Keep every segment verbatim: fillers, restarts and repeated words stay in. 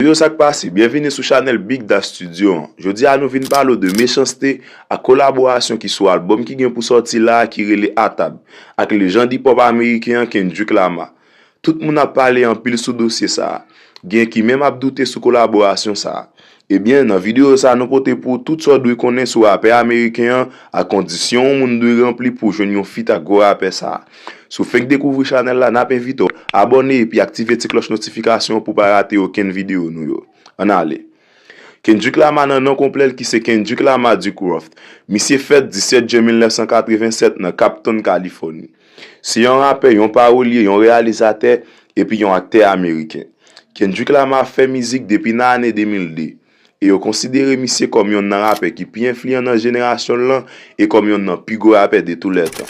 Yo, sa k pase? Byenvini sou chanèl Big Da Studio an. Jodi a nou vin pale w de mechanste ak kolaborasyon ki sou albòm ki gen pou sòti la a ki rele Atab, ak lejann hip hop ameriken an Kendrick Lamar. Tout moun ap pale anpil sou dosye sa a. Gen ki menm ap doute sou kolaborasyon sa a. Ebyen, nan videyo sa a nou pote pou w tout sa w dwe konnen sou rapè ameriken an ak kondisyon yon moun dwe ranpli pou w jwenn yon feat ak gwo rapè sa a. Si w fenk dekouvri chanèl la, n ap envite w abòne epi aktive ti klòch notifikasyon pou w pa rate okenn videyo nou yo. Ann ale. Kendrick Lamar nan non konplè l ki se Kendrick Lamar Duckworth. Misye fèt disèt jen mil nèf san katrevennsèt nan Compton, Kalifòni. Se yon rapè, yon pawolye, yon reyalizatè, epi yon aktè ameriken. Kendrick Lamar fè mizik depi nan ane de mil de, e yo konsidere misye kòm yonn nan rapè ki pi enfliyan nan jenerasyon l lan e kòm yonn nan pi gwo rapè de tou lè tan.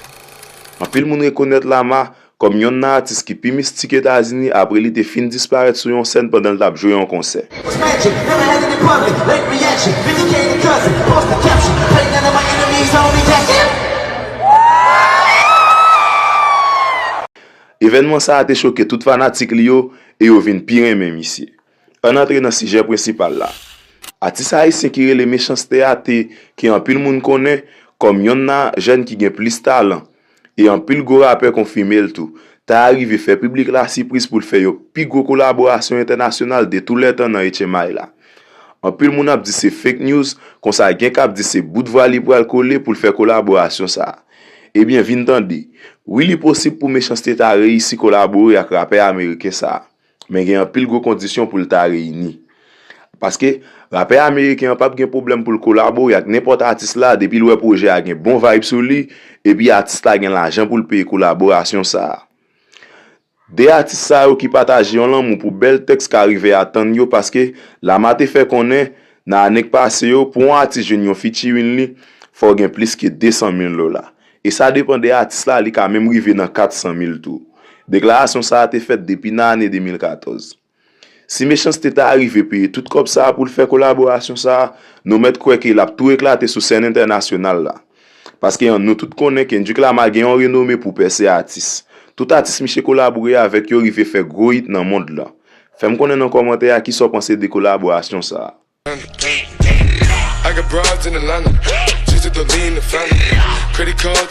Anpil moun rekonèt Lamar kòm yonn nan atis ki pi mistik Etazini apre li te fin disparèt sou yon sèn pandan l t ap jwe yon konsè. It was magic, never had it in public. Late reaction, vindicated cousin. Post the caption, pray none of my enemies on me. That's it. Evènman sa a te choke tout fanatik li yo e yo vin pi renmen misye. Ann antre nan sijè prensipal la. Atis ayisyen ki rele Mechanste a te, ke anpil moun konnen kòm yonn nan jèn ki gen plis talan, e anpil gwo rapè konfime l tou, ta arive fè piblik la sipriz pou l fè yon pi gwo kolaborasyon entènasyonal de tou lè tan nan H M I la. Anpil moun ap di se fake news, konsa gen k ap di se bout vwa li pral kole pou l fè kolaborasyon sa a. Ebyen, vin tande. Wi, li posib pou Mechanste ta reyisi kolabore ak rapè ameriken sa a. Men gen anpil gwo kondisyon pou l ta reyini. Paske, rapè ameriken an p ap gen pwoblèm pou l kolabore ak nenpòt atis la depi l wè pwojè a gen bon vibe sou li, epi atis la gen lajan pou l peye kolaborasyon sa a. De atis sa yo ki pataje yon lanmou pou bèl tèks ka rive atann yo, paske Lamar te fè konnen, nan ane k pase yo, pou yon atis jwenn yon featuring li, fò w gen plis ke de san mil dola. E sa depann de atis la, li ka menm rive nan kat san mil tou. Deklarasyon sa a te fèt depi nan ane de mil katòz. Si Mechanste ta arive peye tout kòb sa a pou l fè kolaborasyon sa a, nou mèt kwè ke l ap tou eklate sou sèn entènasyonal la. Paske ann nou tout konnen Kendrick Lamar gen yon renome pou pèse atis. Tout atis misye kolabore avèk yo rive fè gwo hit nan mond lan. Fè m konnen nan kòmantè a kisa w panse de kolaborasyon sa a. I got broads in Atlanta. Just took the lean, the family. Credit cards.